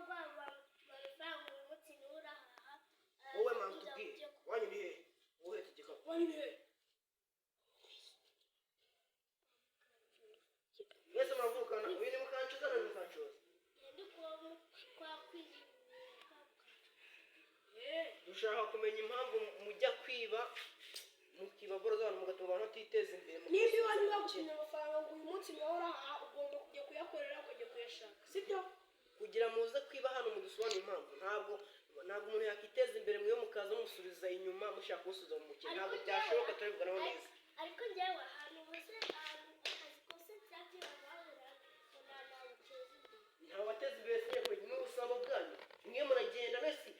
rwabo amafaranga, uyu munsi niwe urahaha. Wowe mama, tubwire, wanyu ni hehe? Wowe uhetse igikapu? Wanyu ni hehe? Mwese muravukana? Uyu ni Mukanshoza na Mukanshoza. Ndi kwa kwirinda. Dushaka kumenya impamvu mujya kwiba, mukiba boro z'abantu, mugatuma abantu batiteza imbere. Nimba iwanyu bagutumye amafaranga ngo uyu munsi niwe urahaha, ugomba kujya kuyakorera, ukajya kuyashaka, sibyo? Kugira muze kwiba hano, mudusobanure impamvu. Ntabwo umuntu yakiteza imbere, mwe mukaza musubiza inyuma, mushaka kumusubiza mu mukino. Ntabwo byashoboka, turabivuganaho neza. Ariko njyewe ahantu hose, ahantu akazi kose byagiye bahura ngo nta ntabwo uteza imbere. Ntabwo bateza imbere, sinye kure n'ubusambo bwanyu. Mwe muragenda nesi.